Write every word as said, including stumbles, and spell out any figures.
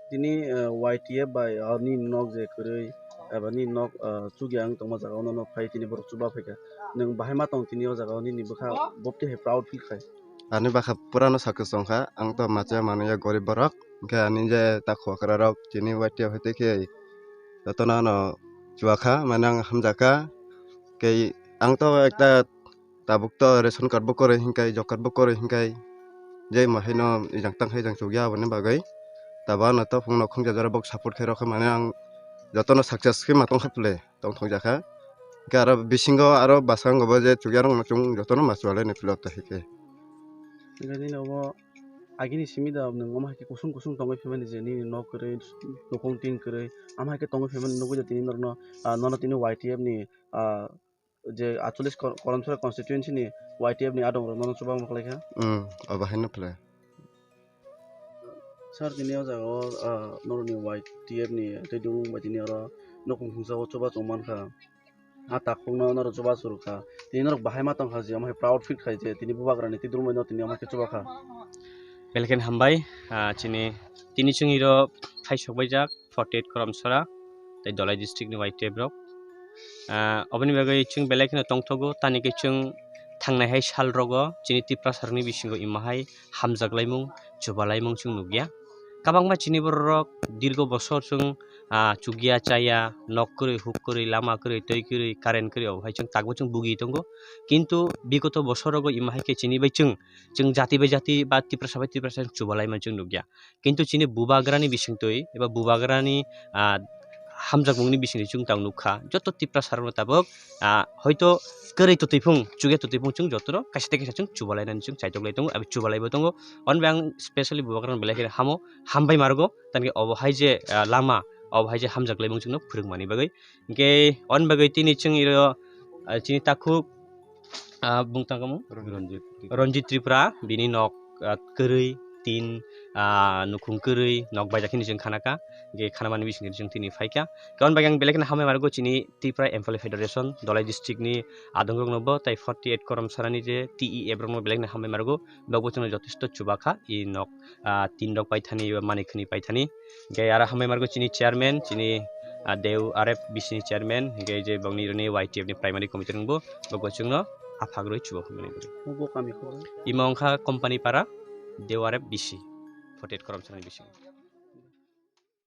Tini, eh, Y T F bai, ah, nini nok je kwrwi, eba nini nok, ah, chukya wng tongma jaga, o nono phai tini borok chuba phaikha. Nwng bahai ma tong tini o jaga o, nini bwkha bopti hai proud feel khai? Ani bwkha purano sakhe chwngkha, ang to macha manwi ya gorib borok, hwnkhe ani je ta khua kwrarok tini Y T F hai tei khe jotono ano chuakha, mane ang hamjakha. Kei ang to ekta tabuk to ration card bo kwrwi hinkai, job card bo kwrwi hinkai, je ma haino ejang tang hai ejang chukya aboni bagwi. Tabo ano to phungno khungja jora bok support khai rokha, mane ang jotono success khe ma tongkha phle, tongthokjakha. Hwnkhe aro bisingo aro bwskango bo je chukya rokno chwng jotono ma chualaini phle o to hai khe. Hwnkhe nini obo agini simi da nwng omo hai khe kusung kusung tongwi phaimani je nini nok kwrwi, nukhung tin kwrwi, omo hai khe tongwi phaimani nukwi da tini norokno, ah, nono tini Y T F ni, ah, je atchollish Kor-, Koramchara constituency ni Y T F ni adong rok nono chuba wng khlaikha. Hmm, obo haino phle. Sir, tini o jaga o, ah, norokni Y T F ni tei dumung bai tini oro nukhung khungsa o chuba chwng mankha. A takhukno norok chuba chwrwkha. Tini norok bahai ma tongkha je omo hai proud feel khai je tini bubagrani tei dumung bai no tini omo hai khe chuba kha. Belai kheno hambai, ah, chini, tini chwng iro khai sok baijak. forty eight Koramchara tei Dholai district ni Y T F rok. Ah, oboni bagwi chwng belai kheno tongthogo, tani khe chwng thangnai hai sal rogo chini Tiprasa rokni bisingo ima hai hamjak laimung, chuba laimung chwng nukya. Kwbangma chini borok rok dirgo bosor chwng, ah, chukya chaya, nok kwrwi, huk kwrwi, lama kwrwi, twi kwrwi, current kwrwi, obo hai chwng tabuk chwng bugi tongo. Kintu bigoto bosor rogo ima hai khe chini bai chwng, chwng jati bai jati ba Tiprasa bai Tiprasa chwng chuba laimung chwng nukya. Kintu chini bubagrani bisingtwi eba bubagrani, ah, hamjakmungni bisingtwi chwng tang nukha. Joto Tiprasa rokno tabuk, ah, hoito kwrwi twtwiphung, chukya twtwiphung chwng jotono kaisa tei kaisa chwng chubalainani chwng chaitok lai tongo, abo chubalaibo tongo. Hwnba ang specially bubagrano belai kheno hamo, hambai ma rwgo, tani obo hai je, ah, lama, obo hai je hamjak laimung chwngno phwrwngmani bagwi. Hwnkhe hwn bagwi tini chwng iro, ah, chini takhuk, ah, bung tangkha mung? Ranjit Tripura. Ranjit Tripura, bini nok, ah, kwrwi, tin, ah, nukhung kwrwi, nok baijak hini chwng khana kha. Hwnkhe khana mani bisingtwi chwng tini phaikha. Hwnkhe hwn bagwi ang belai kheno hambai ma rwgo chini Tripura Employee Federation, Dholai district ni adong rokno bo, tei forty eight Koramchara ni je T E F rokno belai kheno hambai ma rwgo. Bokbo chwngno jotesto chuba kha, i nok, ah, tin rok paithani, eba manik khni paithani. Hwnkhe aro hambai ma rwgo chini chairman, chini, ah, Deu R F B C ni chairman, hwnkhe je bongni roni Y T F ni primary committee rwngbo, bokbo chwngno aphak rwi chuba phunuknai. Obo kami khoro? Imo wngkha Company Para, Deu R F B C, forty eight Koramchara ni bisingo.